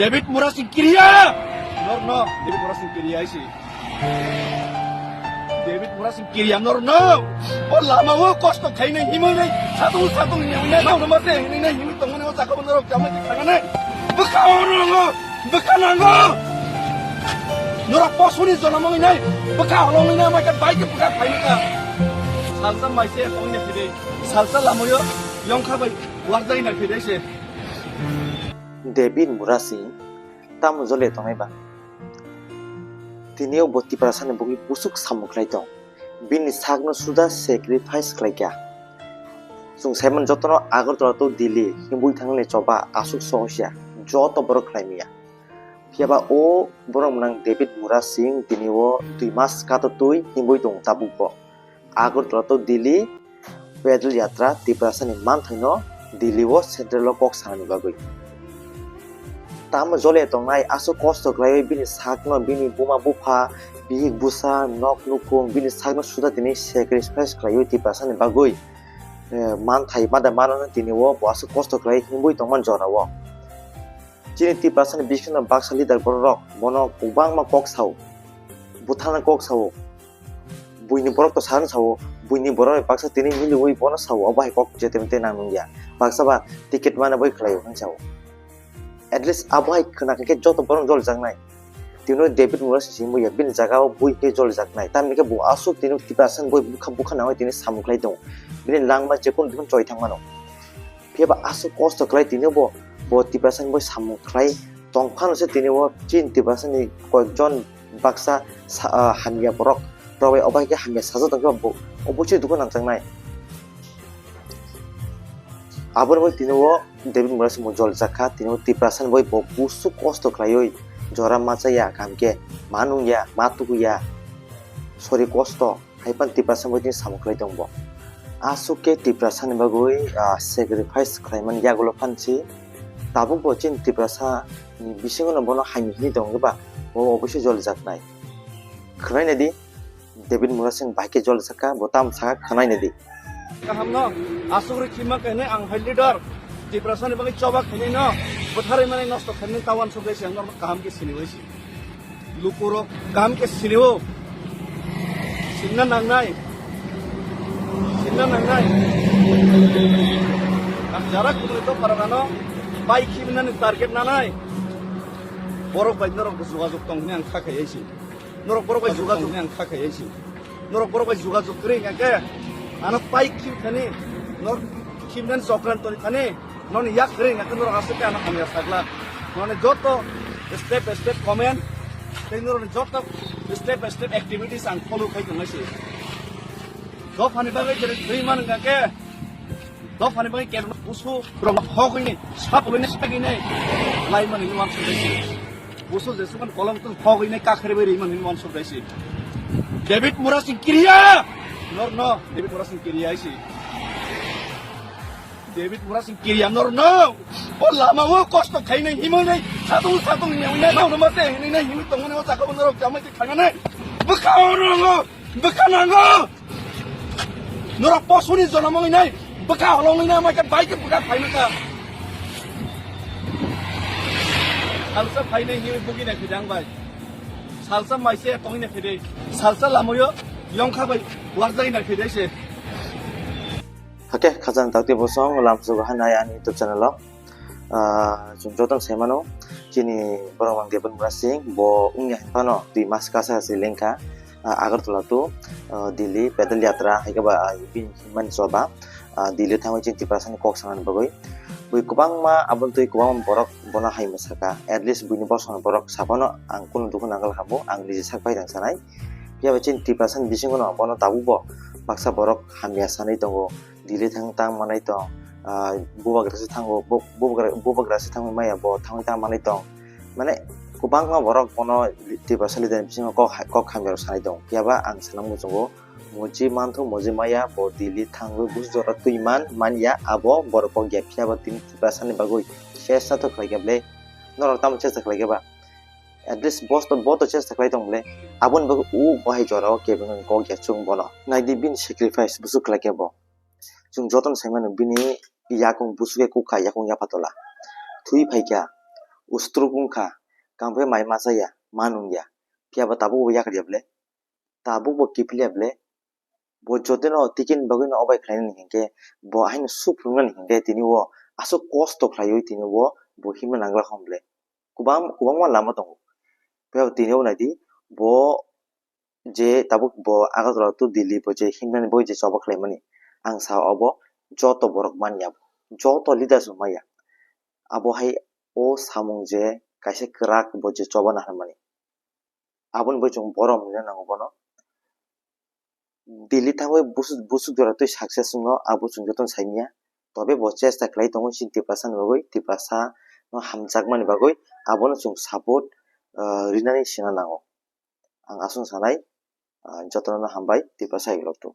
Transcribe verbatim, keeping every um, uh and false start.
David Murasing Kiriya! Norno, David Murasing Kiriya isi. David Murasing Kiriya norno. O lama o kosto khainai himoi nai. Satung satung ni nai. Nang mate himoi nai himoi tongmani o jaga norok jamai khanganai. Bwkha o norok. Bwkha nango. Norok posuni jonom oi nai. Bwkha holong nai mai ka bai ke bwkha khainai ka. Salsa mai se tongni phide. Salsa lama o yongkha bai warjai nai phide se. David Murasing tamo jole tongnai ba? Tini o bo Tiprasani bugwi busuk samung khlai tong. Bini sakno suda sacrifice khlai kha. Chwng saiman jotono Agartala to Delhi himwi thangni choba aswk sohosya joto borok khlai manya. Phiya ba o borok mwnang David Murasing tini o dui mas kato twi himwi tong tabuk bo. Agartala to Delhi pedal yatra Tiprasani manthaino Delhi o central o kok sanani bagwi. Tamo jole tongnai aswk kosto khlaiwi bini sakno bini buma bupha bihik busa nok nukhung bini sakno suda tini sacrifice khlaiwi Tiprasani bagwi, eh, manthai mada manano tini o bo aswk kosto khlai himwi tongmani jorao. Chini Tiprasani bisingo baksa leader borok bono kwbangma kok sao, butharna kok sao. Buini borok to sano sao, buini borok bai baksa tini miliwi bono sao, obo hai kok jetem te nang nungya. Baksa ba ticket mana bai khlaio hwn sao. At least abo hai khna khe joto borok jol jaknai. Tino David Murasing simi ya bini jaga o bui khe jol jaknai. Tamni khe bo aswk tino Tiprasani bui bukha bukha nangwi tini samung khlai tongo. Bini langma jekun jekun choi thang mano. Phiya ba aswk kosto khlai tini bo, bo Tiprasani bo samung khlai tong phano se tini bo chin Tiprasani koyekjon baksa sa-, ah, hamya borok rok bai obo hai khe hamya sajak tong khe bo obo se dukhu nangjaknai. Aboni bo tini bo David Murasing bo jol jakha, tini bo Tiprasani bo bo busuk kosto khlaiwi jora ma chaya kaham khe ma nungya ma tukuya sori kosto. Hai phano Tiprasa bagwi tini samung khlai tong bo. Aswk khe Tiprasa ni bagwi, ah, sacrifice khlai mani yagulo phan si. Tabuk bo chini Tiprasa ni bisingo no bono hamya hini tong khe ba bo oboise joli jaknai. Khwnai nai di, David Murasing bai khe joli jakha, bo tamo sakha khwnai nai di. Kaham no, aswk rwi khima khe hinwi ang hai leader. Tiprasa ni bagwi choba khainai no, bwtharwi mani nosto khainai ta uansuk bai se ang norok kaham khe sini bai se. Lukurok kaham khe sinio. Sinna nangnai. Sinna nangnai. Ang jara kudui to paragano bai khibnani target nanai. Borok bai norok jogajog tong hwnwi ang kha khai si. Norok borok bai jogajog hwnwi ang kha khai si. Norok borok bai jogajog kwrwi hwnkha khe ano pai khib thani, norok khibnani chokran toni thani. Noni yak ring, yak norok aswk khe ano hamya sakla. Noni joto step by step comment, tei noroni joto step by step activities ang follow khai tongnai se. Dophani bagwi jere thwi man wngkha khe, dophani bagwi kebla busu rok hogwi ni, sap hogwi ni, sagwi ni, lai mani ni wansuk dai se. Busu jesukan kolom tun hogwi ni, kakhri bai ri mani ni wansuk dai se. David Murasing kiriya! Nor no, David Murasing kiriya isi. David Murasing kiriya nor no. O lama o kosto khainai himoi nai. Satung satung ni himoi nai. Nang mate himoi nai himoi tongmani o jaga o norok jamai khe khanganai. Bwkha o nongo. Bwkha nango. Norok posuni jonom oi nai. Bwkha holong oi nai mai khe bai khe bwkha phainai kha. Salsa phainai himoi bugi nai khidang bai. Salsa mai se tongoi nai khidai. Salsa lama o yongkha bai warjai nai khidai se. Hake khajang dakti bosong lamsugo hanai ani YouTube channel o. Ah, chwng jotono sai mano, chini borok mang Deban Murasing, bo wngya hai phano dui mas kasa se lengkha, ah, Agartala to, ah, Delhi pedal yatra hai khe ba, ah, bini himani choba, ah, Delhi thangwi chini Tiprasani kok sanani bagwi. Bui kwbangma, aboni twi kwbangma borok bono hai mwsakha, at least buini bosongni borok saphano ang kunu dukhu nangwlkha bo, ang niji sak bai rang sanai. Phiya ba chini Tiprasani bisingo no bono tabuk bo baksa borok hamya sanwi tongo. Delhi thang tang manai tong, ah, bubagra se thango, bu-, bubagra, bubagra se thangwi maya bo thangwi tang manai tong. Mane kwbangma borok bono Tiprasa leader ni bisingo kok ha-, kok hamya rok sanai tong. Phiya ba ang sana muchungo, moji manthu, moji maya bo Delhi thangwi busu jora twi man, man ya abo borok kok ya. Phiya ba tini Tiprasa ni bagwi chesta to khlai khe ble, norok tamo chesta khlai khe ba? At least bo to, bo to chesta khlai tong ble. Aboni bagwi o bo hai jora o kebo kok ya chwng bono. Nai di bini sacrifice busu khlai khe bo. Chwng jotono sai mano bini yakung busu khe kukha yakung yapha tola. Thwi phai kha. ustruk wngkha, kangbai mai machaya, ma nungya, phiyaba tabukbo yakarya ble, tabukbo kiphilya ble, bo jotino tikini bagwino obai khlainani hinkhe, bo haino suk phunuknani hinkhe tini o aswk kosto khlaiwi tini o bo himna nanglak hwn ble. Kubang-, kwbangma lama tongo. Phiya tini o naidi, bo je tabuk bo Agartala to Delhi bo je himnani bo je choba khlaimani, ang sa obo joto borok manya, joto leaders bo manya. Abo hai o samung je kaisa kwrak bo je choba naharmani, aboni bai chwng borom rina nango bono. Delhi thangwi busuk, busuk jora twi success wngno abo chwng jotono saimanya. Tobe bo chesta khlai tongo chini Tiprasa ni bagwi, Tiprasa no hamjakmani bagwi abono chwng support, ah, rinani sina nango. Ang aswk sanai, ah, jotono hambai Tiprasa igilok tu.